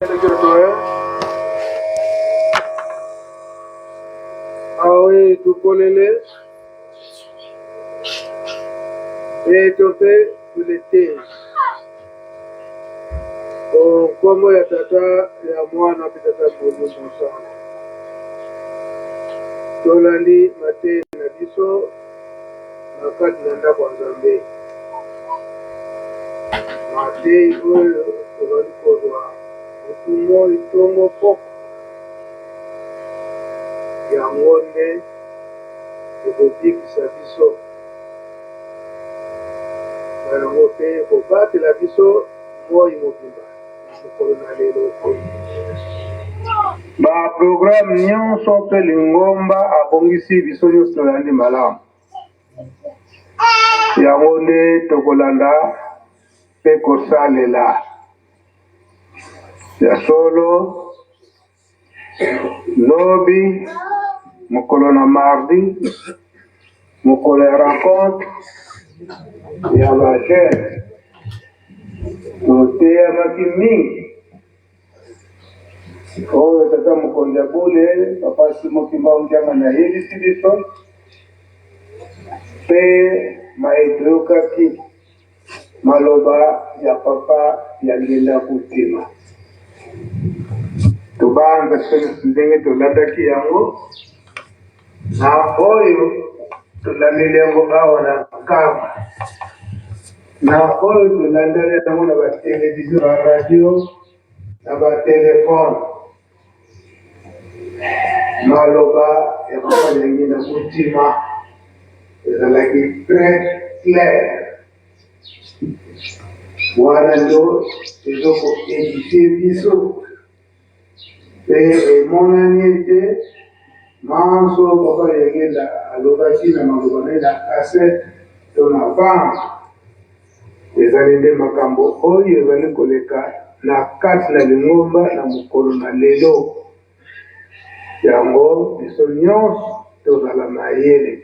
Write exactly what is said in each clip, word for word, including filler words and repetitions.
Awe tukolele, beto mpe tulete. O nkombo ya Tata, ya Mwana mpe Tata Molimo Santu. Tolandi mateya na biso na kati na ndako ya Nzambe. Mateya oyo tozali kozwa butu moi, ntongo, poko. Yango nde ekobikisa biso. Na yango mpe ekobatela biso moi mobimba na mokolo na lelo. Ba programme nyonso mpe lingomba abongisi, biso nyonso tolandi malamu. Yango nde tokolanda mpe kosalela. Ya solo, lobi, mokolo na mardi, mokolo ya rencontre ya ba jeunes. Toteyamaki mingi. Oyo tata mokonzi ya bule, Papa Simon Kimbangu Kiangani, ayebisi biso, mpe maye toyokaki, maloba ya Papa Diangienda Kuntima. Tobanza soni ndenge tolandaki yango, na oyo tolandeli yango awa na Nkamba, na oyo tolandeli yango na ba télévision, ba radio, na ba téléphone. Maloba ya Papa Diangienda Kuntima ezalaki très clair. Wana nde ezo ko édifier biso. Mpe emonani ete manso Papa Diangienda alobaki na maloba na ye na cassette to na bande, ezali nde makambo oyo ezali koleka na kati na lingomba na mokolo na lelo. Yango biso nyonso tozala mayele.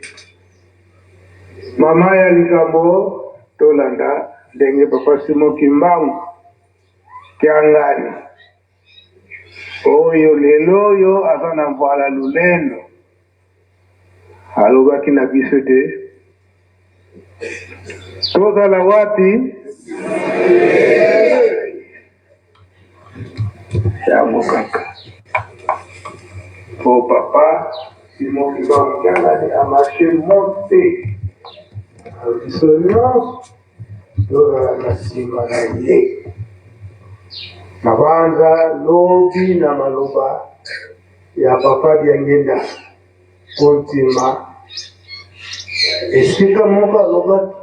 Mama ya likambo, tolanda ndenge Papa Simon Kimbangu Kiangani, oyo lelo oyo aza na mvwala lulendo, alobaki na biso te tozala wapi. Yango kaka. Po Papa Simon Kimbangu Kiangani a marché monté. Biso nyonso tozala na nsima na ye. Nabanza lobi na maloba ya Papa Diangienda Kuntima, esika moko alobaki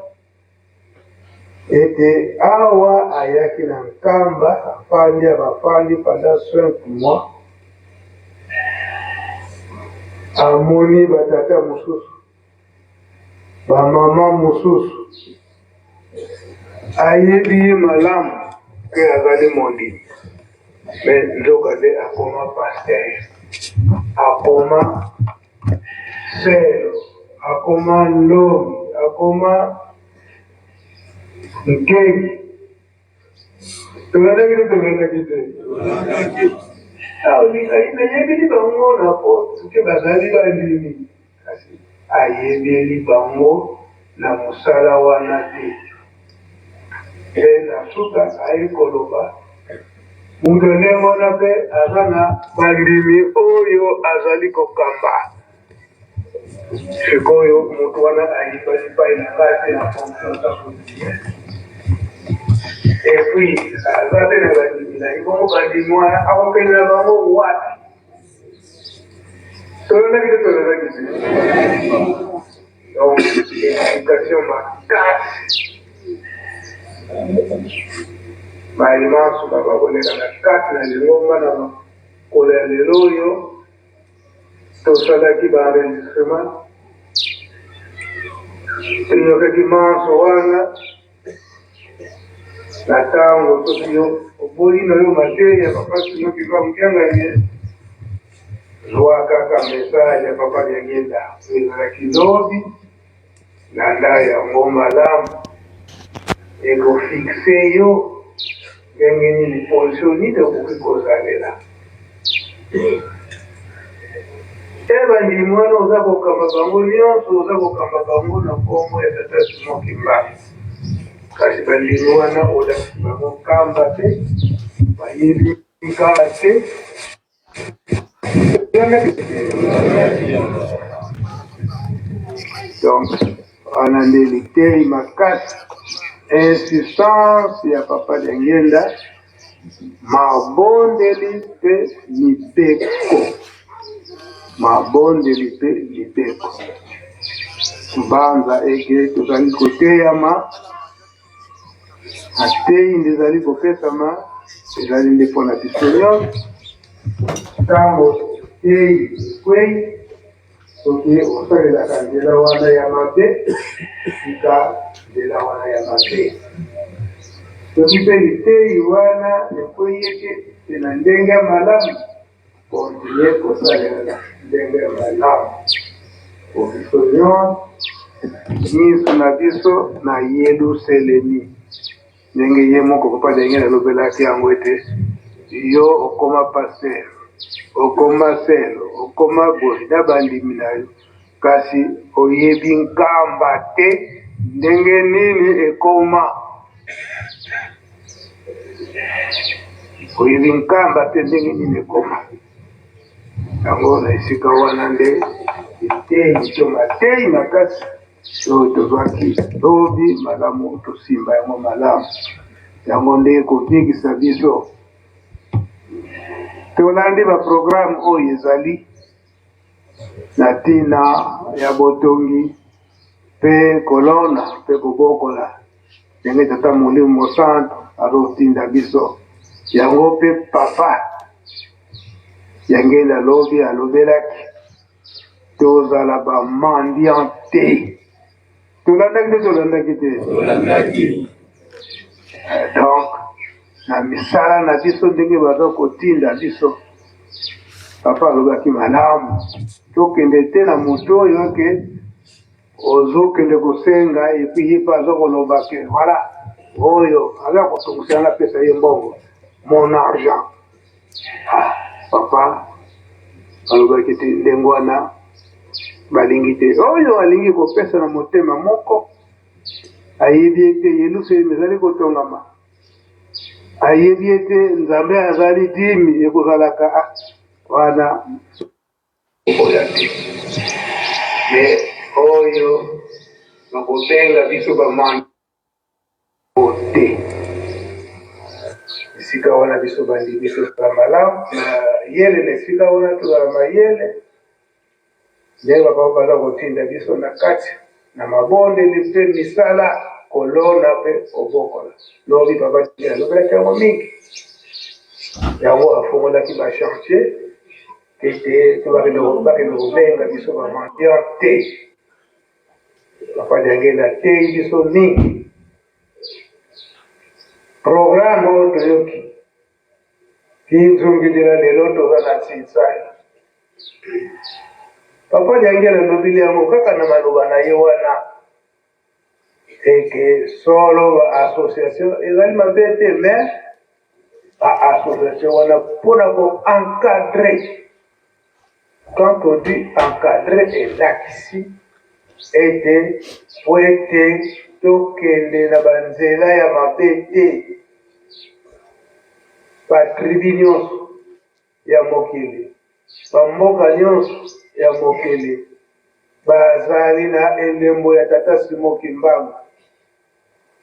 ete awa ayaki na Nkamba, afandi, abafandi pendant cinq mois, amoni batata mosusu, bamama mosusu, ayebi ye malamu ke azali mondimi. Mais nzoka nde akoma pasteur, akoma sœur, akoma nlongi, akoma nkengi. Tolandaki to tolandaki te? Awa, ni-, ni-, nayebeli bango na po soki bazali bandimi. Kasi ayebeli bango na mosala wana te. Mpe na suka aye koloba, moto ndenge wana mpe aza na bandimi oyo azali kokamba. Sikoyo moto wana ayibani epai na ngai mpe na confiance akozia. Et puis, aza mpe na bandimi na ye. Bongo bandimi wana akokende na bango wapi? Tolandaki te, tolandaki te? Donc, éducation makasi. Baye manso babakoleka na kati na lingomba na makolo ya lelo oyo. Tosalaki ba enregistrement, toyokaki manso wana. Na ntango soki yo oboyi na yo mateya ya Papa Simon Kimbangu Kiangani, zwa kaka message ya Papa Diangienda. Ezalaki lobi, landa yango malamu, ekofixe yo. ndenge nini, position nini okoki kozalela. Te bandimi wana oza kokamba bango nyonso, oza kokamba bango na nkombo ya Tata Simon Kimbangu. Kasi bandimi wana olakisi bango nkamba te, bayebi nkamba te. Donc, wana nde liteyi makasi, insistance ya Papa Diangienda, mabondeli mpe mibeko. Mabondeli mpe mibeko. Tubanza ete tozali koteyama, mateyi nde ezali kopesama, ezali nde mpo na biso nyonso. Ntango liteyi ekweyi, soki osalelaka nzela wana ya mabe, tika nzela wana ya mabe. Soki mpe liteyi wana ekweyi ete na ndenge ya malamu, continuer kosalela na ndenge ya malamu. Po biso nyonso, miso na biso na Yelusalemi. Ndenge ye moko Papa Diangienda alobelaki yango ete, yo okoma pasteur, okoma selo, okoma boye na bandimi na yo, kasi oyebi nkamba te ndenge nini ekoma. Oyebi nkamba te ndenge nini ekoma. Yango na esika wana nde liteyi to mateyi makasi oyo tozwaki lobi, malamu tosimba yango malamu. Yango nde ekobikisa biso. Tolandi baprogramme oyo ezali na ntina ya botongi mpe kolona mpe kobokola, ndenge Tata Molimo Mosantu azotinda biso. Yango mpe Papa Diangienda lobi alobelaki, tozala ba mendiant te. Tolandaki te, tolandaki te? Tolandaki. Donc, na misala na biso, ndenge baza kotinda biso, Papa alobaki malamu, tokende te na moto oyo ke ozokende kosenga, et puis ye mpe aza koloba ke, voilà, oyo aza kotungisa nga, pesa ye mbongo, mon argent. Ah, Papa alobaki ete ndenge wana balingi te. Oyo alingi kopesa na motema moko, ayebi ete Yelusalemi ezali kotongama, ayebi ete Nzambe azali, dimi ekozalaka, ah, wana oya te. Mais oyo bakobenga biso ba mendiant te. Esika wana biso bandimi tozala malamu, mayele, na esika wana tozala mayele. Ndenge Papa baza kotinda biso na kati, na mabondeli mpe misala, kolona mpe kobokola. Lobi Papa Diangienda alobelaki yango mingi. Yango afungolaki ba chantier, ete to bakende, bakende kobenga biso ba mendiant te. Papa Diangienda ateyi biso mingi. Programme oyo toyoki, kizungidila lelo toza na Tsinsai. Papa Diangienda alobeli yango kaka na maloba na ye wana, ete solo ba association ezali mabe te, mais ba association wana mpo na ko encadrer. Quand on dit encadrer, elakisi ete, po ete tokende na banzela ya mabe te. Ba tribu nyonso ya mokili, bamboka nyonso ya mokili bazali na elembo ya Tata Simon Kimbangu.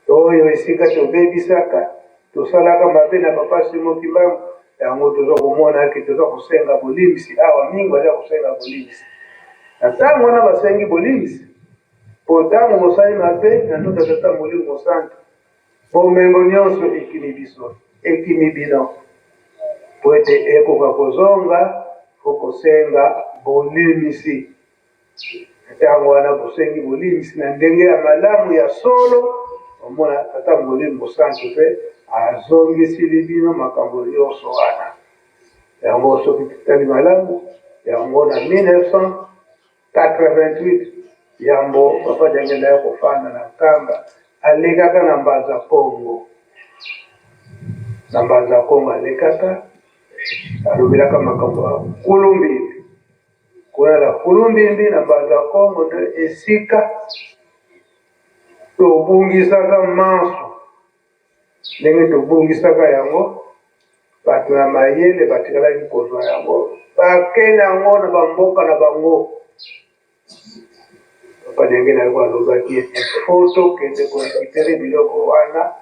Oyo esika tobebisaka, tosalaka mabe na Papa Simon Kimbangu, yango toza komona ete toza kosenga bolimbisi awa, mingi baza kosenga bolimbisi. Na ntango wana basengi bolimbisi, po ntango mosali mabe na nota Tata Molimo Mosantu, bomengo nyonso ekimi biso, ekimi bino. Po ete ekoka kozonga, faut kosenga bolimbisi. Ntango wana bosengi bolimbisi na ndenge ya malamu, ya solo, omona Tata Molimo Mosantu mpe azongisili bino makambo nyonso wana. Yango soki totali malamu, yango na mille neuf cent quatre-vingt-huit, yambo Papa Diangienda ya kofanda na Nkamba, alekaka na Mbanza Kongo. na Mbanza Kongo alekaka, alobelaka makambo ya Kulumbimbi. Kuna na Kulumbimbi, na Mbanza Kongo, nde esika tobungisaka manso. Ndenge tobungisaka yango, bato ya mayele batikalaki kozwa yango, bake na yango na bamboka na bango. Papa Diangienda alikuwa alobaki ete faut tokende korécupérer biloko wana,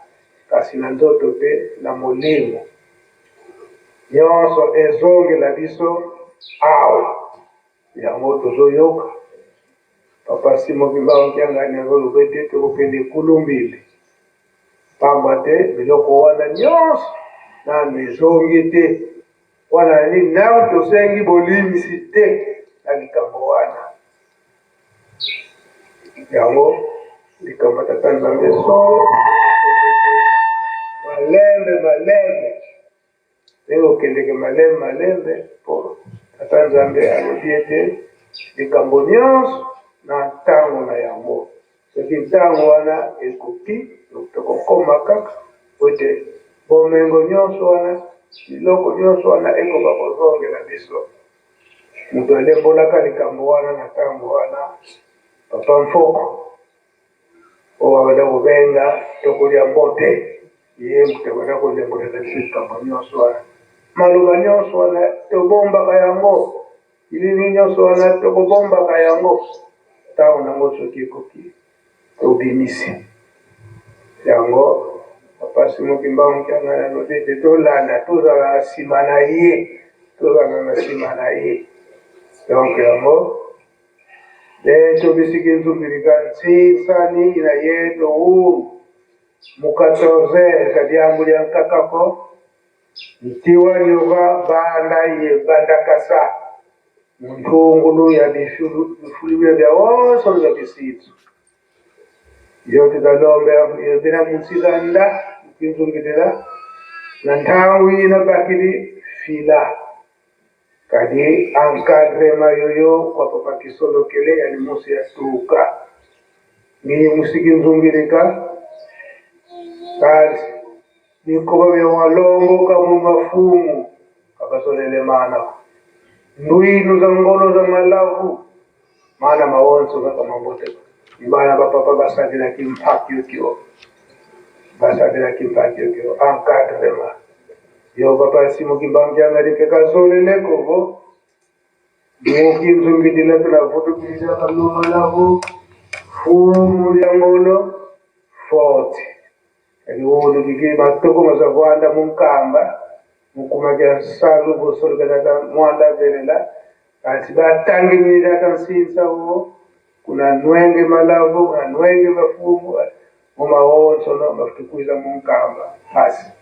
kasi na nzoto te, na molimo. Nyonso ezongela biso awa. Yango tozoyoka Papa Simon Kimbangu Kiangani azoloba ete tokokende Kulumbimbi. Pamba te biloko wana nyonso nanu ezongi te. Wana ni nanu tosengi bolimbisi te na likambo wana. Yango likambo ya Tata Nzambe solo, malembe malembe. Ndenge okendeke malembe malembe, mpo Tata Nzambe alobi ete likambo nyonso na ntango na yango. Soki ntango wana ekoki, tokokoma kaka, mpo ete bomengo nyonso wana, biloko nyonso wana ekoka kozongela biso. Moto alembolaka likambo wana na ntango wana, Papa Mfoko, oyo babanda kobenga Toko dia Mbote, ye moto abanda kolembolela biso likambo nyonso wana. Maloba nyonso wana tobombaka yango, bilili nyonso wana tokobombaka yango. Ntango na yango soki ekoki, tobimisi yango. Papa Simon Kimbangu Kiangani alobi ete tolanda, tozala na nsima na ye, tozala na nsima na ye. Donc yango, nde tobisiki nzungilika nsinsani na yeto wu mu quatorze heures, ka diambu dia nkaka ko, nti wa nioka banda ye bandakasa mu ntungulu ya bifulu, bifulu bia biawonso bia bisinzo. Yo tutalomba ya bina mu nsi za nda, mu kinzungidila, na ntangu yina bakidi fila. Kadi encadrement yoyo kwa Papa Kisolokele yandi mosi yatuka. Ni musiki nzungilika, kadi bikoba bia walongoka mu mafunu, ka bazolele mana. Ndwinu za ngolo za malavu, mana mawonso kaka mambote. Ni bana ba papa basadila kimpa kiokio. Basadila kimpa kiokio. Encadrement. Yo Papa Simon Kimbangu Kiangani mpe kazolele ko vo, mu kinzungidila tunavutukilila kanuma navo, fumu dia ngolo, forte. Kadi wunu kiki matoko maza vwanda mu Nkamba, mu kuma kia salu, vo solo kanaka mwanda velela, kansi batanginina kansinsa vo, kuna nwenge malavu, kuna nwenge mafumu, mu mawonsono mafuti kwiza mu Nkamba, mpasi.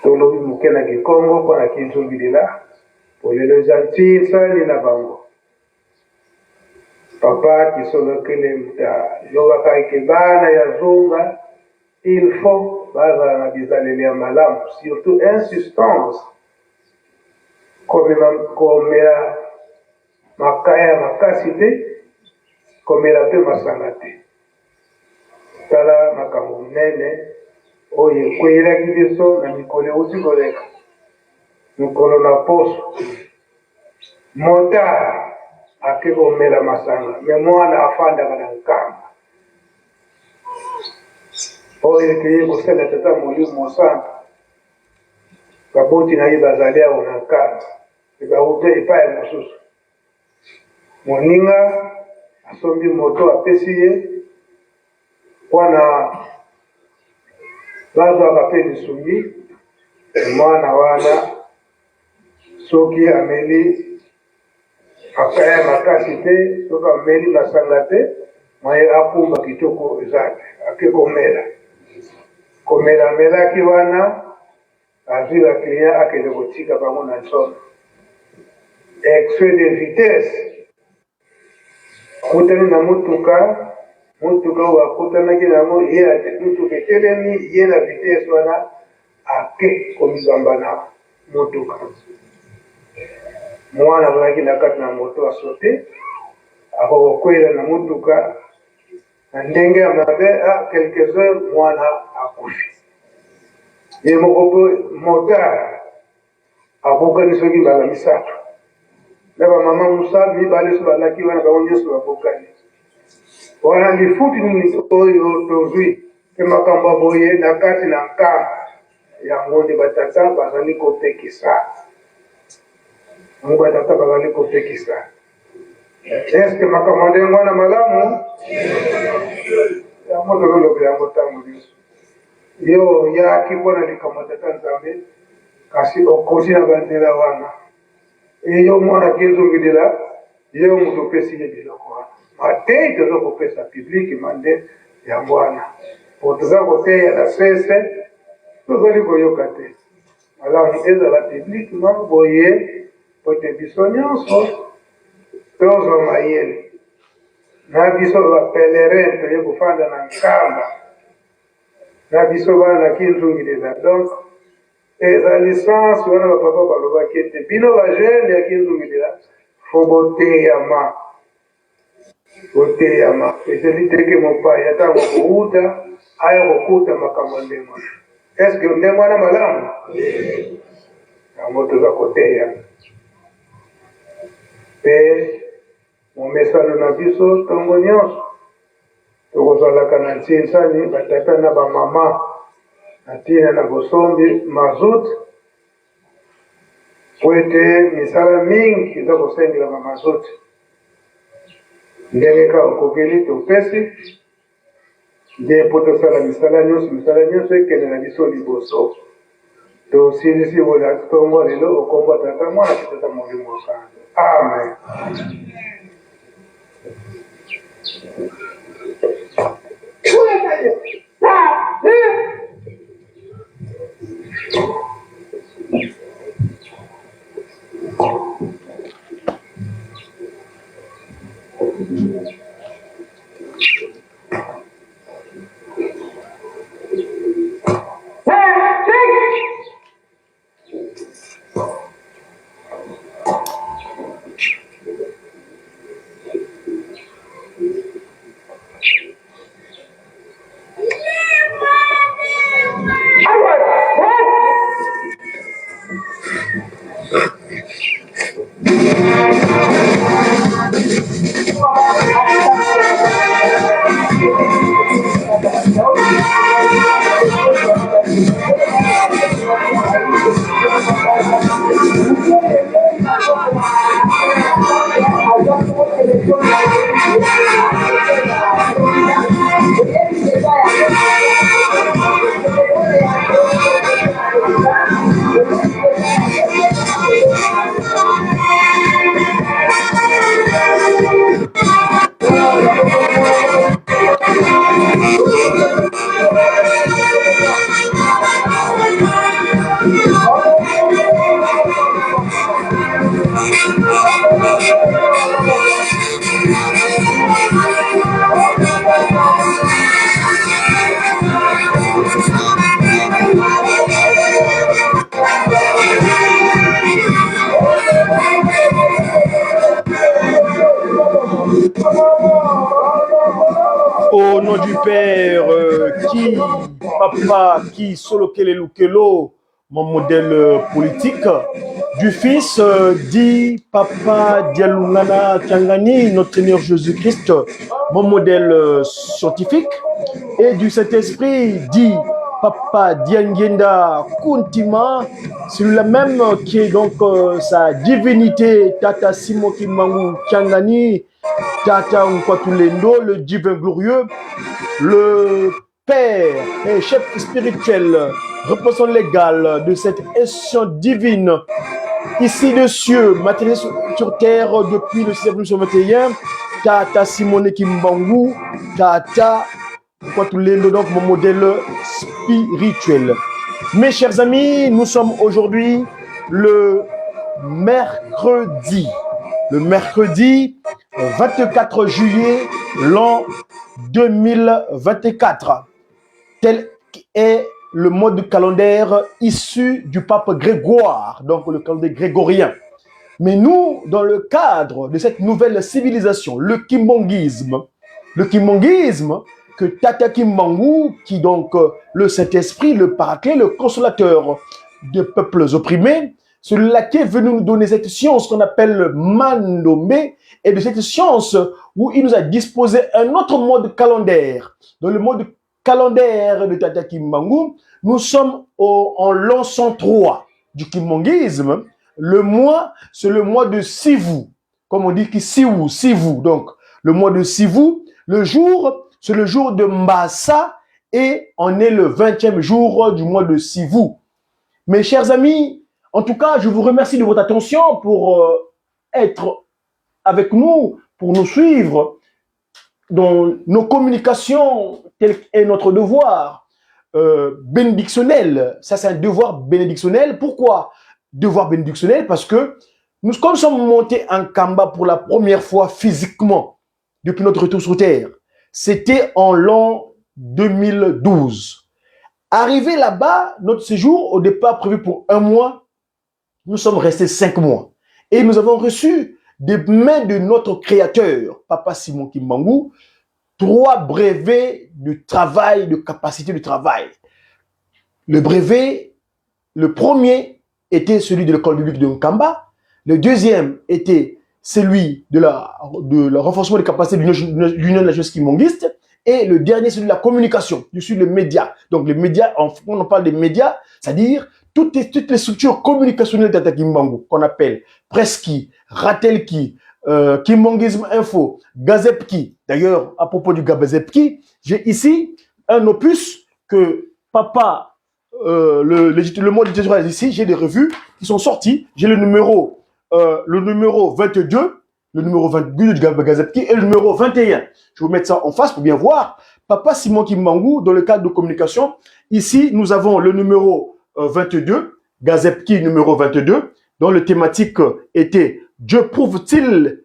Tolobi mu kena Kikongo, kuna kinzungidila, polele za nsinsani na bango. Papa Kisolokele muta lobaka ike bana ya zunga, il faut bazala na bizaleli ya malamu, surtout insistance. Komema, komela makaya makasi te, komela mpe masanga te. Tala makambo minene oyo ekweyelaki biso na mikolo euti koleka. Mikolo na poso, motard ake komela masanga, mais mwana afandaka na Nkamba. Oyo ekei kosala Tata Molimo Mosantu, baboti na ye bazali awa na Nkamba, mpe bauta epai mosusu. Moninga asombi moto, apesi ye, wana bazwaka mpe lisungi. Mwana wana soki ameli makaya makasi te, soki ameli masanga te, mwa ye akumba kitoko eza te, ake komela. Komela amelaki wana, azwi ba client, akende kotika bango na zone. Excès de vitesse. Akutani na motuka, motuka oyo akutanaki na yango, ye ate-, motuka etelemi, ye na vitesse wana ake komizamba na motuka. Mwana azalaki na kati na moto, asote, akokokwela na motuka, na ndenge ya mabe, ah, quelques heures, mwana akufi. Ye moko mpe motard abukani soki mbala misato. Na bamama mosato mibale so balaki wana, bango nyonso babukani. Wana lifuti nini oyo tozwi? Mpe makambo ya boye na kati na nkanda, yango nde batata bazali kopekisa. Yango batata bazali kopekisa. Est-ce que makambo ya ndenge wana malamu? Yango tozolobela yango ntango nyonso. Yo oyaki mpo na likambo ya Tata Nzambe, kasi okosi na banzela wana. E yo mwana, kezongelela, yo moto opesi ye biloko wana. Mateyi toza kopesa publiquement nde yango wana. Po toza koteya na sese, tozali koyoka te. Malamu ezala publiquement boye, po ete biso nyonso tozwa mayele. Na biso ba pèlerins toye kofanda na nkamba. Na biso bana Kinzungidila. Donc, ezali sens wana bapapa balobaki ete bino ba jeunes ya Kinzungidila, faut boteyama. Boteyama. Ezali te ke mopaya ntango kouta, aya kokuta makambo ya ndenge wana. Est-ce que ndenge wana malamu? Yango toza koteya. Mpe momesano na biso ntongo nyonso, tokozalaka na nsinsani batata na bamama na ntina na bosombi mazout, po ete misala mingi eza kosengela bamazout. Ndenge kaka okokeli, topesi nde po tosala misala nyonso, misala nyonso ekende na biso liboso. Tosilisi bola tongo lelo, okombo Tata, Mwana, mpe Tata Molimo Santu. Amen. Au nom du Père, euh, qui, Papa, qui, Solokele Lukelo, mon modèle, euh, politique, du Fils, euh, dit Papa Dialungana Kiangani, notre Seigneur Jésus-Christ, mon modèle, euh, scientifique, et du Saint-Esprit, dit Papa Diangienda Kuntima, celui-là même qui est donc, euh, sa divinité, Tata Simon Kimbangu Kiangani, Tata Nkwa Tulendo, le divin glorieux, le père et chef spirituel, représentant légal de cette institution divine, ici de cieux, matérialisé sur, sur terre depuis le seize avril mille neuf cent vingt et un, Tata Simone Kimbangu, Tata Nkwa Tulendo, donc mon modèle spirituel. Mes chers amis, nous sommes aujourd'hui le mercredi. Le mercredi vingt-quatre juillet, l'an deux mille vingt-quatre. Tel est le mode calendaire issu du pape Grégoire, donc le calendrier grégorien. Mais nous, dans le cadre de cette nouvelle civilisation, le kimbanguisme, le kimbanguisme, que Tata Kimbangu, qui donc euh, le Saint-Esprit, le Paraclet, le Consolateur des peuples opprimés, celui-là qui est venu nous donner cette science qu'on appelle le Mandombe, et de cette science où il nous a disposé un autre mode calendaire. Dans le mode calendaire de Tata Kimbangu, nous sommes au, en l'an cent trois du kimbanguisme. Le mois, c'est le mois de Sivu, comme on dit, qui Sivu, Sivu. Donc, le mois de Sivu, le jour, c'est le jour de Mbasa et on est le vingtième jour du mois de Sivu. Mes chers amis, en tout cas, je vous remercie de votre attention pour euh, être avec nous, pour nous suivre dans nos communications, tel est notre devoir euh, bénédictionnel. Ça, c'est un devoir bénédictionnel. Pourquoi devoir bénédictionnel ? Parce que nous, comme nous sommes montés en Nkamba pour la première fois physiquement depuis notre retour sur terre, c'était en l'an deux mille douze. Arrivé là-bas, notre séjour au départ prévu pour un mois, nous sommes restés cinq mois. Et nous avons reçu des mains de notre créateur, Papa Simon Kimbangu, trois brevets de travail, de capacité de travail. Le brevet, le premier était celui de l'école biblique de Nkamba. Le deuxième était celui de la, de le renforcement des capacités de l'Union de la jeunesse kimbanguiste. Et le dernier, celui de la communication. Je suis le média. Donc, les médias, quand on parle des médias, c'est-à-dire toutes les, toutes les structures communicationnelles de Tata Kimbangu, qu'on appelle Presqu'île, Ratelki, euh, Kimbanguisme Info, Gazepki. D'ailleurs, à propos du Gazepki, j'ai ici un opus que papa euh, le, le, le monde éditorial ici, j'ai des revues qui sont sorties. J'ai le numéro, euh, le numéro vingt-deux, le numéro vingt-deux de Gazepki et le numéro vingt et un. Je vais vous mettre ça en face pour bien voir. Papa Simon Kimbangu, dans le cadre de communication, ici, nous avons le numéro euh, vingt-deux, Gazepki numéro vingt-deux, dont le thématique euh, était Dieu prouve-t-il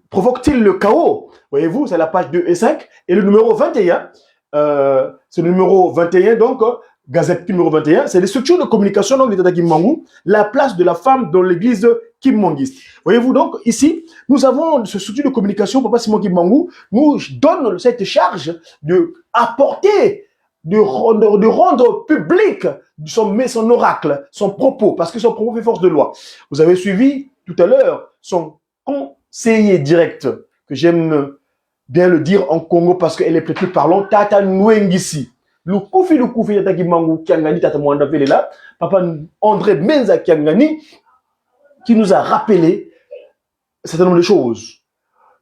provoque-t-il le chaos ? Voyez-vous, c'est la page deux et cinq. Et le numéro vingt et un, euh, c'est le numéro vingt et un, donc, euh, Gazepki numéro vingt et un, c'est les structures de communication donc, de Tata Kimbangu, la place de la femme dans l'église kimbanguiste. Voyez-vous, donc, ici, nous avons ce structure de communication, Papa Simon Kimbangu nous donne cette charge de apporter, de rendre, de rendre public son, son oracle, son propos, parce que son propos fait force de loi. Vous avez suivi tout à l'heure son conseiller direct, que j'aime bien le dire en Kongo parce qu'elle est plus parlante, Tata Nwengisi. Lukufi, lukufi, Tata Kimbangu, Kiangani, Tata Mwanda Velela, Papa André Menza Kiangani, qui nous a rappelé un certain nombre de choses.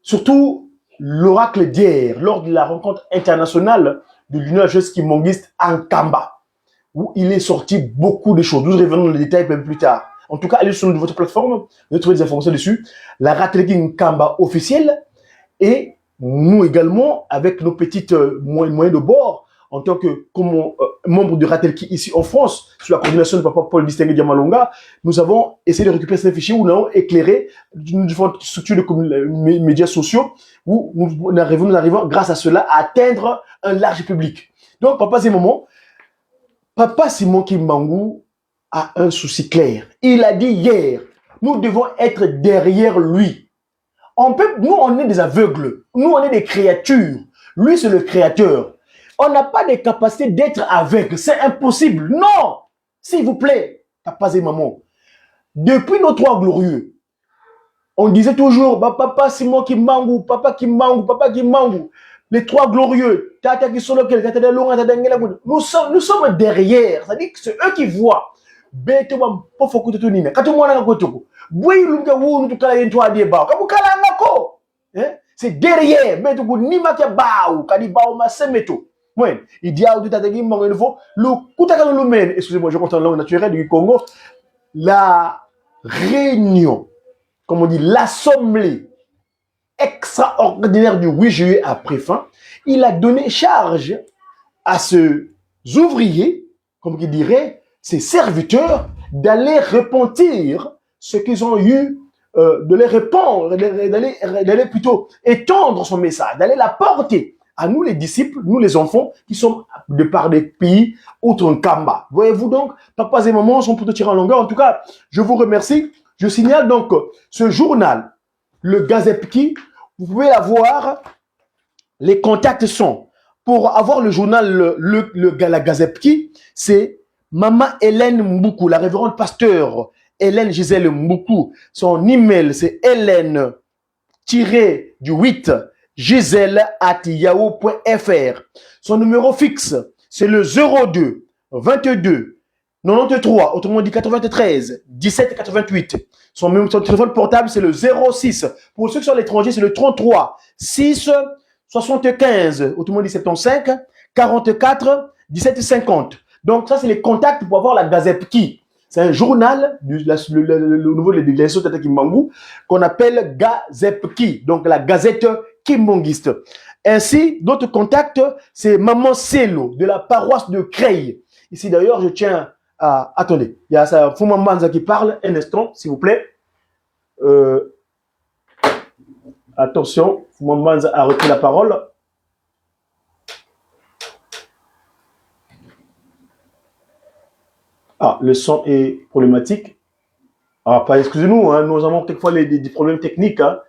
Surtout l'oracle d'hier, lors de la rencontre internationale de l'Union jeunesse kimbanguiste en Nkamba, où il est sorti beaucoup de choses. Nous revenons dans les détails un peu plus tard. En tout cas, allez sur notre plateforme, vous allez trouver des informations dessus. La Ratelki Nkamba officielle et nous également, avec nos petits euh, moyens de bord, en tant que comme, euh, membre de Ratelki ici en France, sous la coordination de Papa Paul Distingué Diamalonga, nous avons essayé de récupérer ces fichiers où nous avons éclairé différentes structures de médias sociaux où nous arrivons, nous arrivons grâce à cela à atteindre un large public. Donc, Papa Simon, Papa Simon Kimbangu a un souci clair. Il a dit hier, nous devons être derrière lui. On peut, nous, on est des aveugles. Nous, on est des créatures. Lui, c'est le créateur. On n'a pas de capacité d'être aveugle. C'est impossible. Non. S'il vous plaît, Papa et maman, depuis nos trois glorieux, on disait toujours, bah, Papa Simon Kimbangu, Papa Kimbangu, Papa Kimbangu. Les trois glorieux, Tata Kisolokele, Tata Delonga, Tata Ngela. Nous sommes, nous sommes derrière. C'est-à-dire que c'est eux qui voient. Beto ba mpofu kutu tunina. Ka tumwananga kweto ko. Bwe ilunga wu nutukala ye ntwadi ye bawu. Ka bukalanga ko. Hein? C'est derrière. Beto ku nima kia bawu. Kadi bawu ma sema beto. Mwene, i diawu di Tata Kimbangu, il faut lukutakanu lumene. Excusez-moi, je compte en langue naturelle du Congo. La réunion, comme on dit, l'assemblée extraordinaire du huit juillet a pris fin. Il a donné charge à ses ouvriers, comme qui dirait, ses serviteurs, d'aller repentir ce qu'ils ont eu, euh, de les répandre, d'aller, d'aller plutôt étendre son message, d'aller la porter à nous les disciples, nous les enfants qui sommes de par des pays outre Nkamba. Voyez-vous donc, papas et mamans, sans pour te tirer en longueur, en tout cas, je vous remercie. Je signale donc ce journal, le Gazepki, vous pouvez la voir, les contacts sont pour avoir le journal, le, le, le, la Gazepki, c'est Maman Hélène Mbuku, la révérende pasteur Hélène Gisèle Mbuku. Son email, c'est Hélène tiré du huit, Gisèle at yahoo point F R. Son numéro fixe, c'est le zéro deux, vingt-deux, quatre-vingt-treize, dix-sept quatre-vingt-huit. Son, même son téléphone portable, c'est le zéro six. Pour ceux qui sont à l'étranger, c'est le trente-trois, six, soixante-quinze, autrement dit septante-cinq, quarante-quatre, dix-sept cinquante. Donc ça, c'est les contacts pour avoir la Gazepki. C'est un journal du, la, le, le, le, au niveau de la Société Kimbangu qu'on appelle Gazepki, donc la gazette kimbanguiste. Ainsi, d'autres contacts, c'est Maman Cielo de la paroisse de Creil. Ici, d'ailleurs, je tiens à... Attendez, il y a ça, Fuma Mbanza qui parle. Un instant, s'il vous plaît. Euh, attention, Fuma Mbanza a repris la parole. Ah, le son est problématique. Ah, pas, excusez-nous, hein, nous avons quelquefois les, des, des problèmes techniques, hein.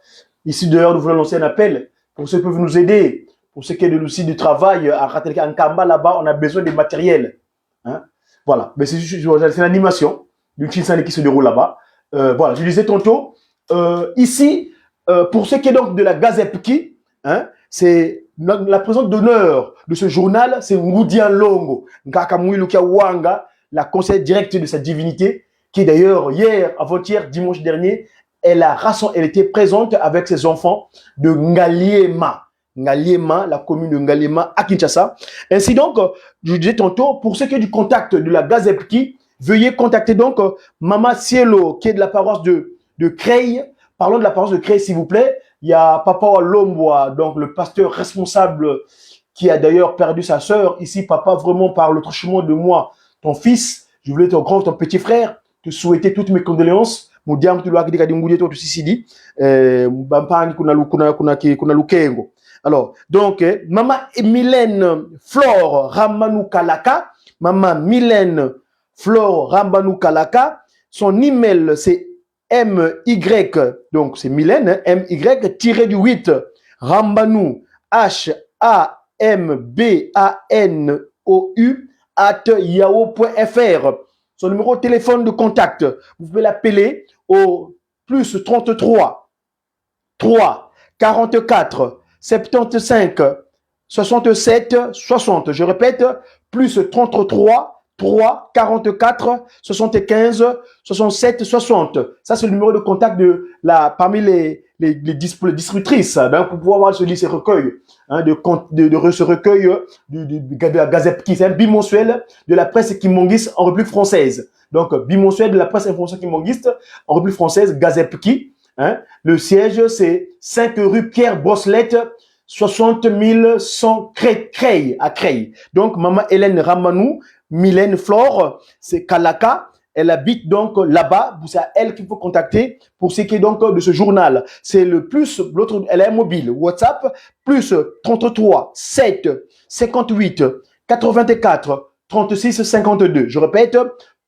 Ici, d'ailleurs, nous voulons lancer un appel pour ceux qui peuvent nous aider, pour ceux qui aident aussi du travail, euh, à Katelka Nkamba, là-bas, on a besoin de matériel. Hein. Voilà, mais c'est juste, c'est l'animation d'une scène qui se déroule là-bas. Euh, voilà, je disais tantôt, euh, ici, euh, pour ce qui est donc de la Gazepki, hein, c'est la, la présence d'honneur de ce journal, c'est Ngudi a Longo, Nkaka Mwilu Kiawanga, la conseillère directe de sa divinité, qui d'ailleurs, hier, avant-hier, dimanche dernier, elle a rassemblé, elle était présente avec ses enfants de Ngaliema. Ngaliema, la commune de Ngaliema à Kinshasa. Ainsi donc, euh, je disais tantôt, pour ce qui est du contact de la Gazepki, veuillez contacter donc, euh, Maman Cielo, qui est de la paroisse de, de Creil. Parlons de la paroisse de Creil, s'il vous plaît. Il y a Papa Walombwa, donc le pasteur responsable, qui a d'ailleurs perdu sa sœur. Ici, papa, vraiment, par le truchement de moi, ton fils, je voulais ton grand, ton petit frère, te souhaiter toutes mes condoléances. Mu diambu tulwakidi kadi ngudi eto tusisidi, eh, bampangi kuna lu-, kuna, kuna ki-, kuna Lukengo. Alors, donc, eh, Maman Mylène Flore Rambanu Kalaka, Maman Mylène Flore Rambanu Kalaka, son email, c'est M Y, donc c'est Mylène, hein, M Y tiré du huit, Rambanu, H A M B A N O U, at yahoo point F R. Son numéro de téléphone de contact, vous pouvez l'appeler au plus trente-trois, trois, quarante-quatre, septante-cinq, soixante-sept, soixante. Je répète, plus trente-trois, trois, quarante-quatre, soixante-quinze, soixante-sept, soixante. Ça, c'est le numéro de contact de la, parmi les, les, les dis-, les distributrices, hein, pour pouvoir avoir ce, ce recueil, hein, de, con-, de, de re-, ce recueil, euh, du, du, du, de la Gazepki, c'est un bimensuel de la presse kimbanguiste en République française. Donc, euh, bimensuel de la presse information kimbanguiste en République française, Gazepki, hein. Le siège, c'est cinq rue Pierre Brossolette, soixante mille cent Creil, Creil, à Creil. Donc, Maman Hélène Rambanu, Mylène Flore, c'est Kalaka. Elle habite donc là-bas. C'est à elle qu'il faut contacter pour ce qui est donc de ce journal. C'est le plus, l'autre, elle a un mobile, WhatsApp, plus trente-trois, sept, cinquante-huit, quatre-vingt-quatre, trente-six, cinquante-deux. Je répète,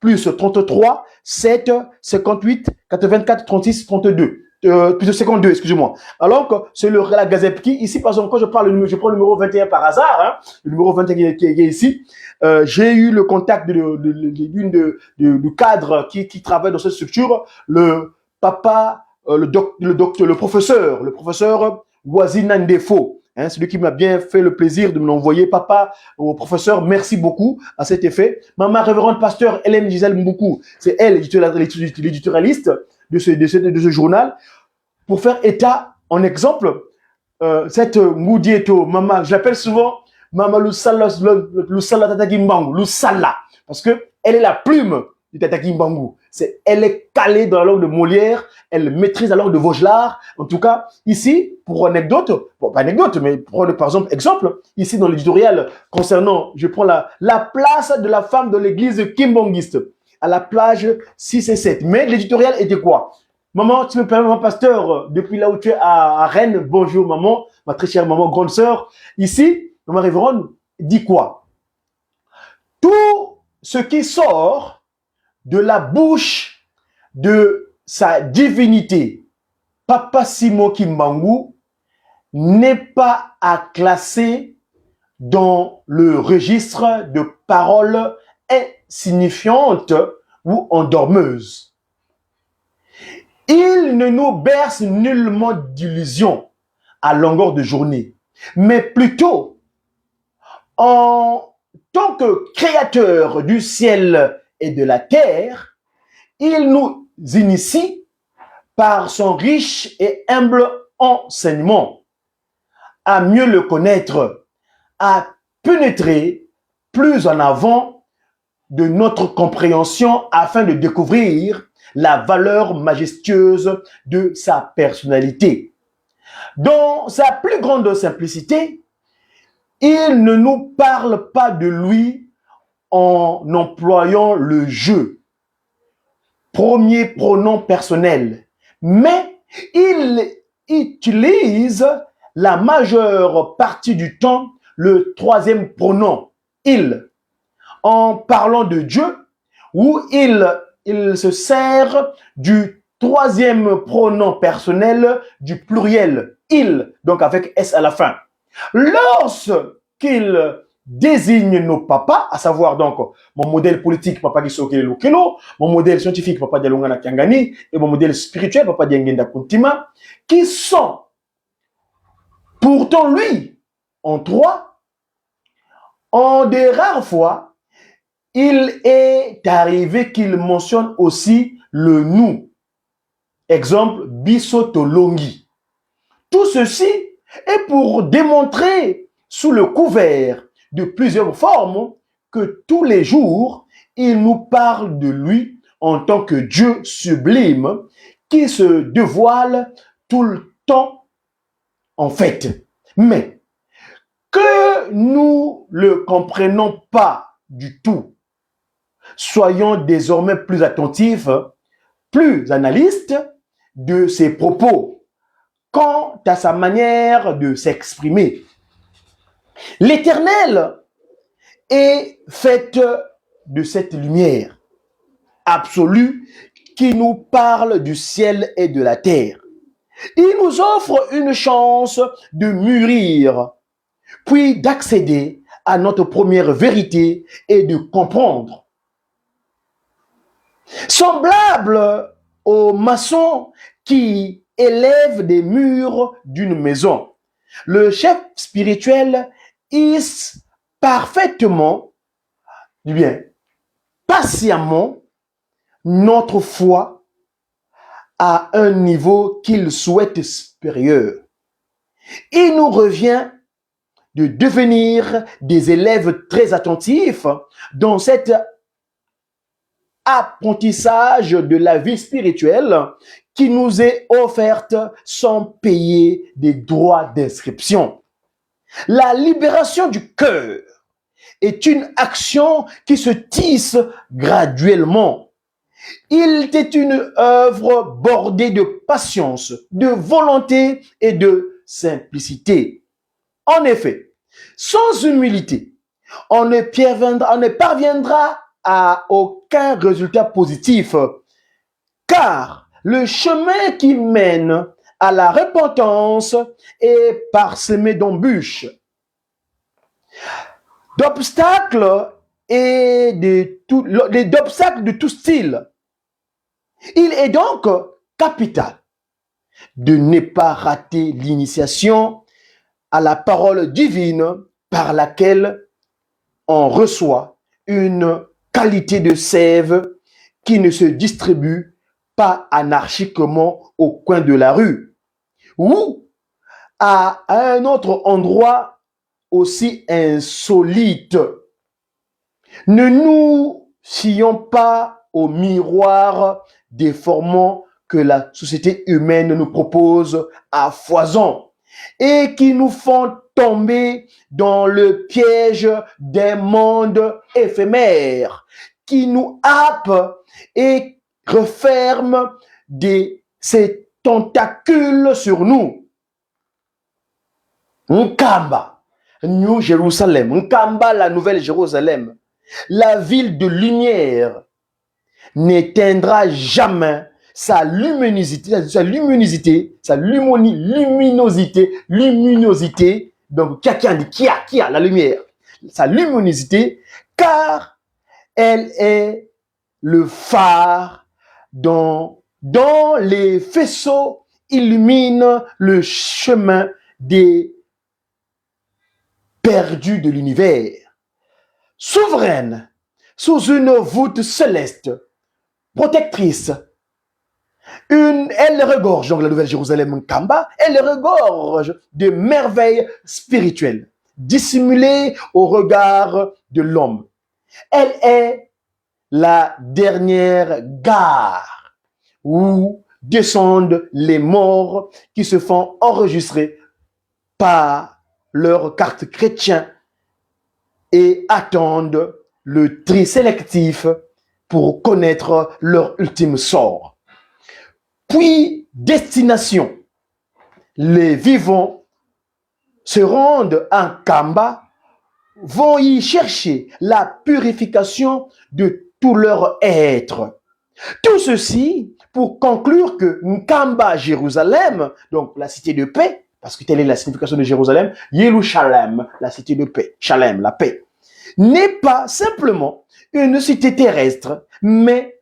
plus trente-trois, sept, cinquante-huit, quatre-vingt-quatre, trente-six, trente-deux. Euh, plutôt cinquante-deux, excusez-moi. Alors que c'est le, la Gazepki. Ici, par exemple, quand je parle, le numé-, je prends le numéro vingt et un par hasard, hein, le numéro vingt et un qui est, qui est, qui est ici. Euh, j'ai eu le contact de, de, de, de, d'une de, de, du cadre qui, qui travaille dans cette structure, le papa, euh, le doc-, le docteur, le professeur, le professeur Wazina Ndefo, hein, celui qui m'a bien fait le plaisir de me l'envoyer. Papa, au professeur, merci beaucoup à cet effet. Maman révérende pasteur Hélène Gisèle Mbuku, c'est elle, l'éditorial-, l'éditorialiste de ce, de ce, de ce journal. Pour faire état, en exemple, euh, cette, euh, ngudi eto, maman, je l'appelle souvent Maman Lusala, Lu-, Lusala Tata Kimbangu, Lusala, parce que elle est la plume de Tata Kimbangu. C'est, elle est calée dans la langue de Molière, elle maîtrise la langue de Vaugelas. En tout cas, ici, pour anecdote, bon, pas anecdote, mais pour, par exemple, exemple, ici dans l'éditorial concernant, je prends la, la place de la femme dans l'église kimbanguiste, à la page six et sept. Mais l'éditorial était quoi ? Maman, tu me permets, mon pasteur, euh, depuis là où tu es à, à Rennes, bonjour maman, ma très chère maman, grande sœur. Ici, maman révérende dit quoi ? Tout ce qui sort de la bouche de sa divinité, Papa Simon Kimbangu, n'est pas à classer dans le registre de paroles insignifiantes ou endormeuses. Il ne nous berce nullement d'illusions à longueur de journée, mais plutôt, en tant que créateur du ciel et de la terre, il nous initie par son riche et humble enseignement à mieux le connaître, à pénétrer plus en avant de notre compréhension afin de découvrir la valeur majestueuse de sa personnalité. Dans sa plus grande simplicité, il ne nous parle pas de lui en employant le je, premier pronom personnel, mais il utilise la majeure partie du temps le troisième pronom, il, en parlant de Dieu, où il, il se sert du troisième pronom personnel du pluriel, il, donc avec S à la fin. Lorsqu'il désigne nos papas, à savoir donc mon modèle politique, Papa Kisoke Lukelo, mon modèle scientifique, Papa Dialungana Kiangani, et mon modèle spirituel, Papa Diangienda Kuntima, qui sont pourtant lui en trois, en de rares fois, il est arrivé qu'il mentionne aussi le nous. Exemple, biso tolongi. Tout ceci est pour démontrer, sous le couvert de plusieurs formes, que tous les jours, il nous parle de lui en tant que Dieu sublime qui se dévoile tout le temps en fait. Mais que nous le comprenons pas du tout, soyons désormais plus attentifs, plus analystes de ses propos quant à sa manière de s'exprimer. L'Éternel est fait de cette lumière absolue qui nous parle du ciel et de la terre. Il nous offre une chance de mûrir, puis d'accéder à notre première vérité et de comprendre. Semblable au maçon qui élève des murs d'une maison, le chef spirituel hisse parfaitement, bien, patiemment, notre foi à un niveau qu'il souhaite supérieur. Il nous revient de devenir des élèves très attentifs dans cet apprentissage de la vie spirituelle qui nous est offerte sans payer des droits d'inscription. La libération du cœur est une action qui se tisse graduellement. Il était une œuvre bordée de patience, de volonté et de simplicité. En effet, sans humilité, on ne parviendra, on ne parviendra à aucun résultat positif, car le chemin qui mène à la repentance est parsemé d'embûches, d'obstacles et de tout, d'obstacles de tout style. Il est donc capital de ne pas rater l'initiation à la parole divine par laquelle on reçoit une qualité de sève qui ne se distribue pas anarchiquement au coin de la rue ou à un autre endroit aussi insolite. Ne nous fions pas aux miroirs déformants que la société humaine nous propose à foison et qui nous font tomber dans le piège d'un monde éphémère qui nous happe et referme de ses tentacules sur nous. Nkamba, New Jerusalem, Nkamba, la Nouvelle Jérusalem, la ville de lumière, n'éteindra jamais sa luminosité, sa luminosité, sa lumoni-, luminosité, luminosité Donc, kia, kia, kia, kia, la lumière, sa luminosité, car elle est le phare dont, dont les faisceaux illuminent le chemin des perdus de l'univers. Souveraine, sous une voûte céleste, protectrice, une, elle regorge, donc la Nouvelle Jérusalem Nkamba, elle regorge de merveilles spirituelles, dissimulées au regard de l'homme. Elle est la dernière gare où descendent les morts qui se font enregistrer par leur carte chrétienne et attendent le tri sélectif pour connaître leur ultime sort. Puis destination, les vivants se rendent à Nkamba, vont y chercher la purification de tout leur être. Tout ceci pour conclure que Nkamba Jérusalem, donc la cité de paix, parce que telle est la signification de Jérusalem, Yerushalayim, la cité de paix, Shalem, la paix, n'est pas simplement une cité terrestre, mais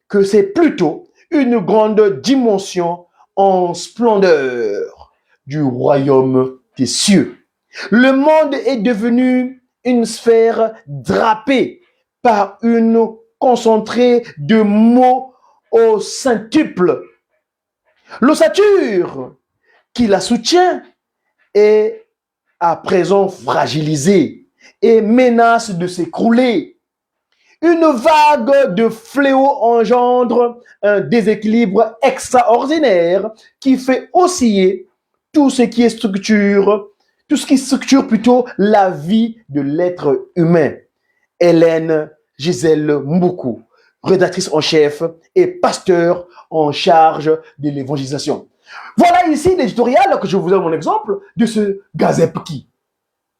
que c'est plutôt une grande dimension en splendeur du royaume des cieux. Le monde est devenu une sphère drapée par une concentrée de mots au centuple. L'ossature qui la soutient est à présent fragilisée et menace de s'écrouler. Une vague de fléaux engendre un déséquilibre extraordinaire qui fait osciller tout ce qui est structure, tout ce qui structure plutôt la vie de l'être humain. Hélène Gisèle Mbuku, rédactrice en chef et pasteur en charge de l'évangélisation. Voilà ici l'éditorial que je vous donne mon exemple de ce Gazepki,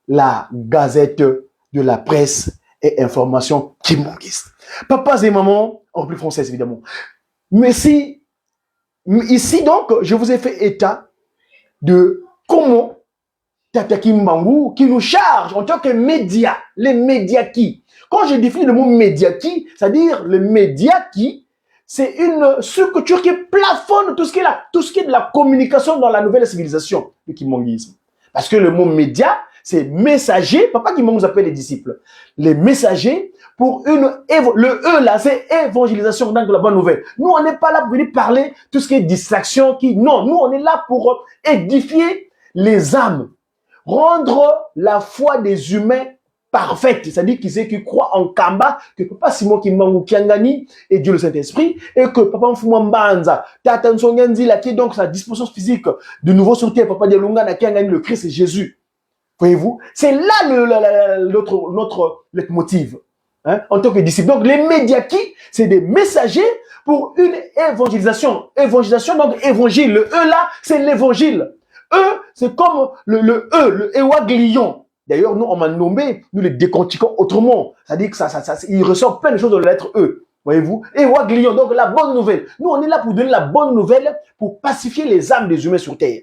la gazette de la presse et information kimbanguiste. Papas et mamans, en République française évidemment. Mais si, ici donc, je vous ai fait état de comment Tata Kimbangu, qui nous charge en tant que média, les médiaki. Quand je définis le mot médiaki, c'est-à-dire le médiaki, c'est une structure qui plafonne tout ce qui est là, tout ce qui est de la communication dans la nouvelle civilisation du kimbanguisme. Parce que le mot média, c'est messager. Papa Kimbangu appelle les disciples les messagers pour une évo-, le E là, c'est évangélisation, donc la bonne nouvelle. Nous, on n'est pas là pour venir parler tout ce qui est distraction, qui, non, nous, on est là pour édifier les âmes, rendre la foi des humains parfaite, c'est-à-dire qu'ils, qui croient en Nkamba, que Papa Simon Kimbangu Kiangani est Dieu le Saint-Esprit, et que Papa Mfumu a Mbanza, Tata Nsonga Nzila, qui est donc sa disposition physique de nouveau sur terre, Papa Dialungana Kiangani, le Christ et Jésus. Voyez-vous, c'est là le, la, la, la, notre, notre leitmotiv. Hein, en tant que disciples. Donc, les médiaki, c'est des messagers pour une évangélisation. Évangélisation, donc évangile. Le E là, c'est l'évangile. E, c'est comme le, le E, le ewa glion. D'ailleurs, nous, en Mandombe, nous les décortiquons autrement. C'est-à-dire que ça, ça, ça, il ressort plein de choses dans la lettre E. Voyez-vous ? Ewa glion, donc la bonne nouvelle. Nous, on est là pour donner la bonne nouvelle, pour pacifier les âmes des humains sur terre.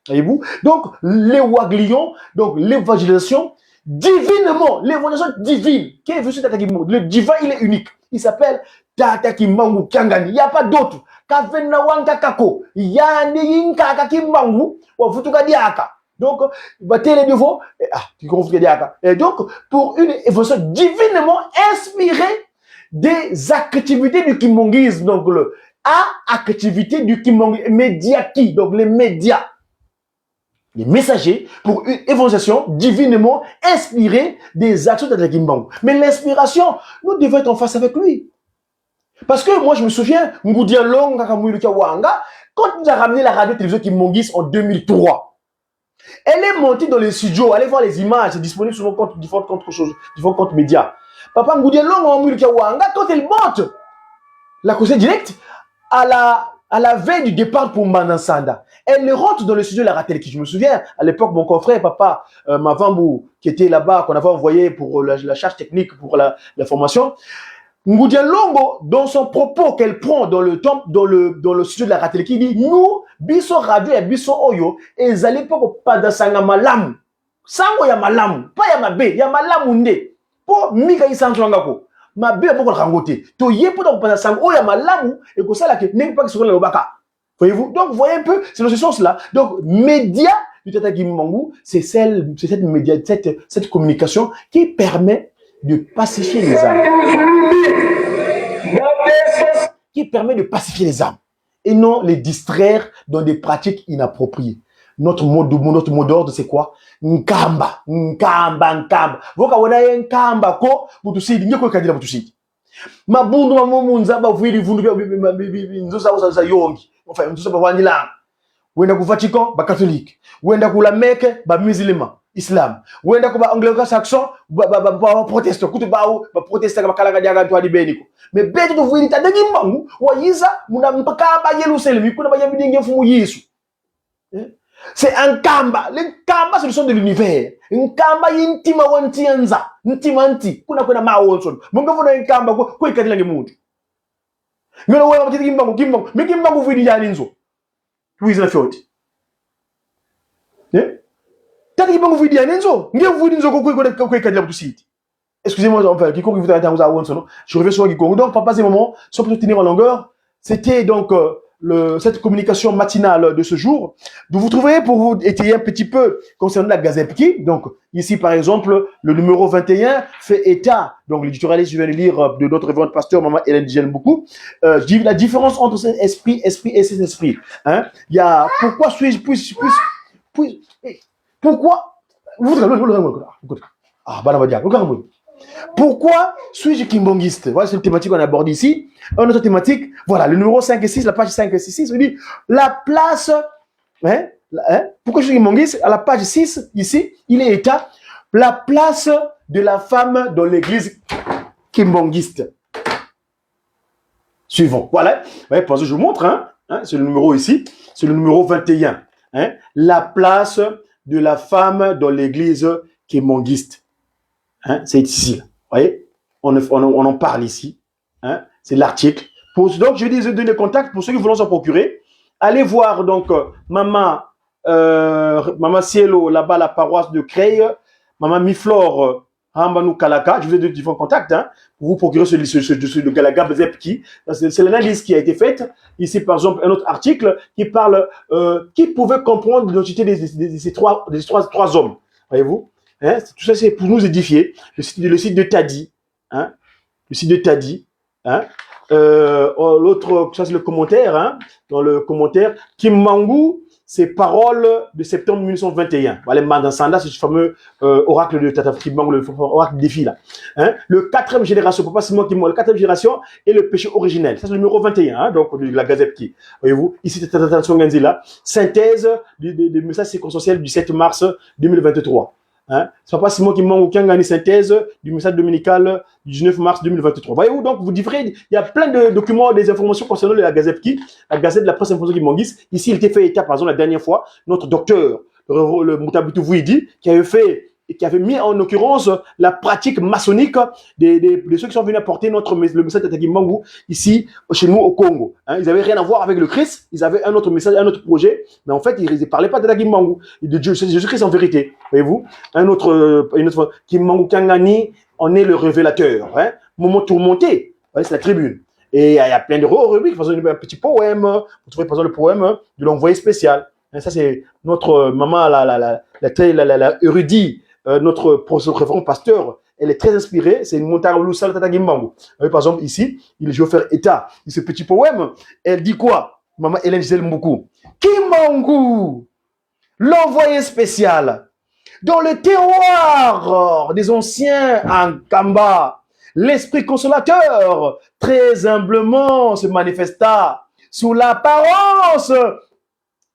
Voyez-vous ? Donc, l'ewa glion, donc l'évangélisation, divinement, l'évangélisation divine, qui est venue sur Tata Kimbangu. Le divin, il est unique. Il s'appelle Tata Kimbangu Kiangani. Il n'y a pas d'autre. Kavena wa nkaka ko. Yandi i nkaka Kimbangu, wavutuka diaka. Donc, batele de vous, et, ah, tu comprends diaka. Et donc, pour une évolution divinement inspirée des activités du kimbanguisme, donc le A, activité du kimbanguisme, médiaki, donc les médias, les messagers, pour une évangélisation divinement inspirée des actions de Kimbangu. Mais l'inspiration, nous devons être en face avec lui. Parce que moi, je me souviens, Ngudi a Nlongo, kaka Mwilu Kiawanga, quand il nous a ramené la radio-télévision kimbanguiste en deux mille trois, elle est montée dans les studios. Allez voir les images, c'est disponible sur mon compte, différents comptes, choses, différents comptes médias. Papa Ngudi a Nlongo, Mwilu Kiawanga, quand elle monte, la causée directe, à la, à la veille du départ pour Mbanza Nsanda, elle rentre dans le studio de la Ratelki. Je me souviens, à l'époque, mon confrère, papa, euh, Mavambu, qui était là-bas, qu'on avait envoyé pour, euh, la, la charge technique, pour la, la formation. Ngudi a Nlongo, dans son propos qu'elle prend dans le temple, dans le, dans le studio de la Ratelki, il dit, nous, biso radio ya biso oyo, ezali mpo kopanzasanga malamu. Sango ya malamu, pas ya mabe, ya malamu nde. Po mika isansu anga ko. Mabe ya boko la kangote. To ye po ta kupanza sango oyo ya malamu, ekosala ke ndenge Paki Sokolo alobaka. Voyez-vous? Donc, voyez un peu, c'est dans ce sens-là. Donc, média du Tata Kimbangu, c'est celle, c'est cette média, cette, cette communication qui permet de pacifier les âmes. Qui permet de pacifier les âmes et non les distraire dans des pratiques inappropriées. Notre mot de, notre mot d'ordre, c'est quoi? Nkamba, nkamba, nkamba. Vo ka wena ye nkamba ko, bu tusidi, nge ko kadila bu tusidi. Mabundu ma mu nza bavwidi vundu bia, bi, bi, bi, bi, bi, nzo za, za, za yongi. Enfin, nzo za bavwandilanga. Wenda ku Vatican, ba catholique. Wenda ku la Mecque, ba musulman, islam. Wenda ku ba anglo-saxon, ba, ba, ba, ba, ba protestant. Kutu bau, ba protestant, ba kalanga diaka ntwadi beni ko. Mais beto tuvwidi Tata Kimbangu, wayiza, muna nkamba Yerusalemi, kuna bayambidi nge Mfumu Yesu. Hein? C'est un nkamba. Le nkamba, c'est le son de l'univers. Nkamba i ntima wa nsi ya nza. Ntima nsi. Kuna kwena mawonsono. Mu nge vona nkamba ko, ko ikadila nge muntu. Ngeno wewa Tata Kimbangu, Kimbangu. Mais Kimbangu vwidi yani nzo. Wizi na fioti. Eh? Tata Kimbangu vwidi yani nzo. Nge vwidi nzo ko, ko, ko, ko ikadila bu tusidi. Excusez-moi, enfin, quiconque vous a entendu ça, non? Je reviens sur Kikongo. Donc, papa, ces moments, sans plus tenir en longueur, c'était donc euh, le, cette communication matinale de ce jour. Vous vous trouverez pour vous étayer un petit peu concernant la Gazette Ki. Donc, ici, par exemple, le numéro vingt et un fait état, donc l'éditorialiste, je viens de lire, euh, de notre révérende pasteur, Maman Hélène Dijel Mbuku, euh, di-, la différence entre cet esprit, esprit et cet esprit. Hein? Il y a, pourquoi suis-je, puis, puis, puis, pourquoi, ah, bana ba diaka, pourquoi suis-je kimbanguiste? Voilà, c'est une thématique qu'on aborde ici. Une autre thématique, voilà, le numéro cinq et six, la page cinq et six, on dit la place, hein, la, hein, pourquoi je suis kimbanguiste? À la page six, ici, il est état, la place de la femme dans l'église kimbanguiste. Suivant. Voilà. Ouais, parce que je vous montre, hein, hein, c'est le numéro ici, c'est le numéro vingt et un. Hein, la place de la femme dans l'église kimbanguiste. Hein, c'est ici, là. Vous voyez? On, on, on en parle ici. Hein, c'est l'article. Pour, donc, je dis, je donne les contacts pour ceux qui voulont s'en procurer. Allez voir, donc, euh, Maman, euh, Maman Cielo, là-bas, la paroisse de Creil, Maman Miflore, euh, Hamba Nukalaka, je vous ai donné différents contacts, hein, pour vous procurer ce, ce, ce, ce, le Galaga Zepki. C'est, c'est l'analyse qui a été faite. Ici, par exemple, un autre article qui parle, euh, qui pouvait comprendre l'identité des, des, des, ces trois, des trois, trois hommes. Voyez-vous? Hein, tout ça, c'est pour nous édifier. Le site, le site de Tadi, hein, le site de Tadi, hein. Euh, oh, l'autre, ça c'est le commentaire, hein, dans le commentaire, Kimbangu, ces paroles de septembre mille neuf cent vingt et un. Voilà, Mbanza Nsanda, c'est ce fameux euh, oracle de Tata Kimbangu, le oracle des filles là. Hein? Le quatrième génération, papa Simon Kimbangu, la quatrième génération et le péché originel. Ça c'est le numéro vingt et un, hein, donc de la Gazette Ki. Voyez-vous, ici c'est Tata Nsonga Nzila, synthèse du, du, du message circonstanciel du sept mars deux mille vingt-trois. Hein? C'est papa Simon Kimbangu Kiangani, synthèse du message dominical du dix-neuf mars deux mille vingt-trois. Voyez-vous, donc, vous devrez, il y a plein de documents, des informations concernant la Gazette Ki, la Gazette de la presse informatique kimbanguiste. Ici, il était fait état, par exemple, la dernière fois, notre docteur, le, le Mutabitu Vwidi, qui avait fait et qui avait mis en occurrence la pratique maçonnique des, des, de ceux qui sont venus apporter notre, le message de Tata Kimbangu ici, chez nous, au Congo. Hein, ils n'avaient rien à voir avec le Christ, ils avaient un autre message, un autre projet, mais en fait, ils ne parlaient pas de Tata Kimbangu, de Dieu, c'est Jésus-Christ en vérité, voyez-vous. Un autre, euh, une autre, Kimbangu Kiangani en est le révélateur. Hein. Moment tourmenté, ouais, c'est la tribune. Et il y, a plein de rubriques, par exemple, un petit poème, vous trouvez par exemple le poème de l'envoyé spécial. Hein, ça, c'est notre maman, la, la, la, la, la, la érudit, euh, notre, notre révérend pasteur, elle est très inspirée. C'est une montagne lusala Tata Kimbangu. Par exemple, ici, je vais faire état de ce petit poème. Elle dit quoi? Maman Hélène Dijel Mbuku. Kimbangu, l'envoyé spécial. Dans le terroir des anciens Nkamba, l'esprit consolateur très humblement se manifesta sous l'apparence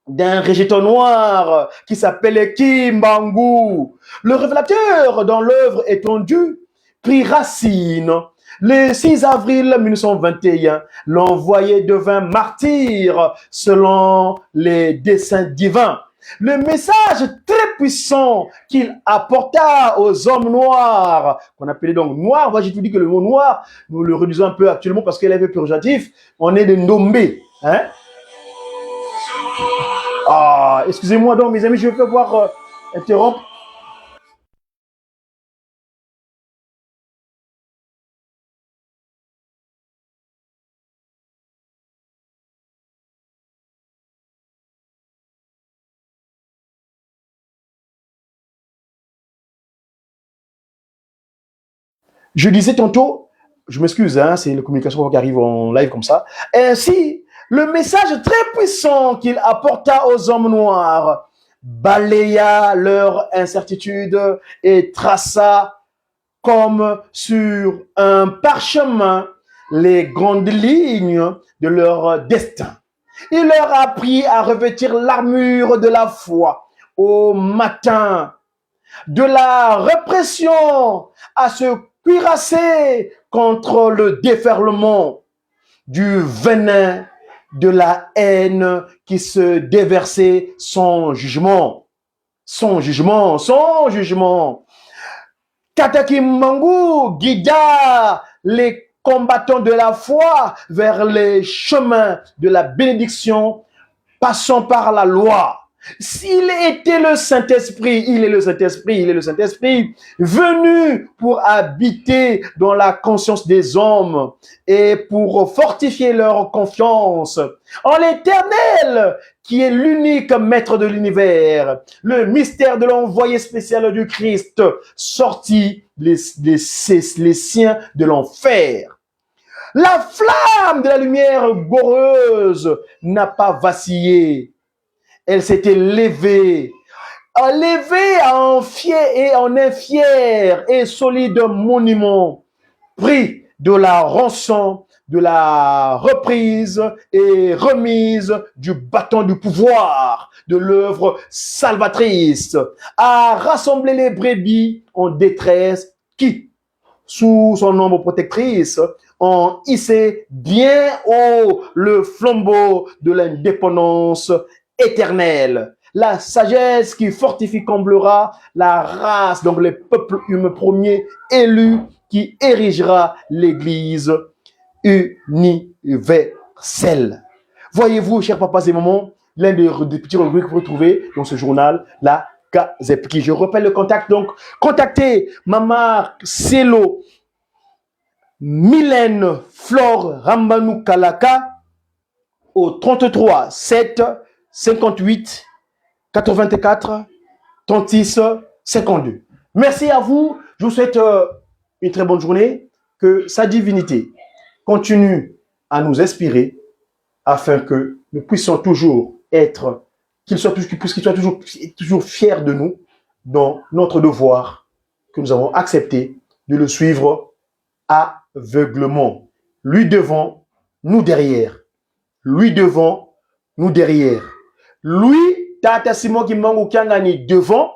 d'un rejeton noir qui s'appelait Kimbangu. Le révélateur, dans l'œuvre étendue, prit racine. Le six avril mille neuf cent vingt et un, l'envoyé devint martyr selon les desseins divins. Le message très puissant qu'il apporta aux hommes noirs, qu'on appelait donc noirs, moi j'ai tout dit que le mot noir, nous le réduisons un peu actuellement parce qu'il est un peu péjoratif, on est des Ndombe, hein? Ah, excusez-moi donc, mes amis, je vais voir, euh, interrompre. Je disais tantôt, je m'excuse, hein, c'est les communications qui arrivent en live comme ça. Ainsi, le message très puissant qu'il apporta aux hommes noirs balaya leur incertitude et traça comme sur un parchemin les grandes lignes de leur destin. Il leur apprit à revêtir l'armure de la foi au matin, de la répression à se cuirasser contre le déferlement du venin de la haine qui se déversait sans jugement. Sans jugement, sans jugement. Tata Kimbangu guida les combattants de la foi vers les chemins de la bénédiction, passant par la loi. S'il était le Saint-Esprit, il est le Saint-Esprit, il est le Saint-Esprit, venu pour habiter dans la conscience des hommes et pour fortifier leur confiance en l'Éternel, qui est l'unique maître de l'univers. Le mystère de l'envoyé spécial du Christ sortit les, les, les siens de l'enfer. La flamme de la lumière gloreuse n'a pas vacillé. Elle s'est élevée, élevée à un fier et en un fier et solide monument, prix de la rançon, de la reprise et remise du bâton du pouvoir, de l'œuvre salvatrice, a rassemblé les brebis en détresse qui, sous son ombre protectrice, ont hissé bien haut le flambeau de l'indépendance éternelle. La sagesse qui fortifie comblera la race, donc les peuples humains premiers élus qui érigera l'Église universelle. Voyez-vous, chers papas et mamans, l'un des, des petits regrets que vous retrouvez dans ce journal, la Kazepki. Je rappelle le contact, donc, contactez Mama Selo Mylène Flore Rambanu Kalaka au trente-trois sept cinquante-huit quatre-vingt-quatre trente-six cinquante-deux. Merci à vous. Je vous souhaite euh, une très bonne journée. Que sa divinité continue à nous inspirer afin que nous puissions toujours être, qu'il soit, qu'il puisse, qu'il soit toujours, toujours fier de nous dans notre devoir que nous avons accepté de le suivre aveuglément. Lui devant, nous derrière. Lui devant, nous derrière. Lui, Tata Simon Kimbangu Kiangani devant,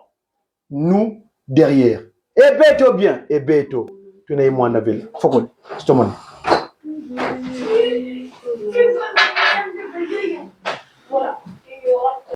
nous derrière. E beto bien, e beto. Tuna imwanda vela. Fokol. Stomon.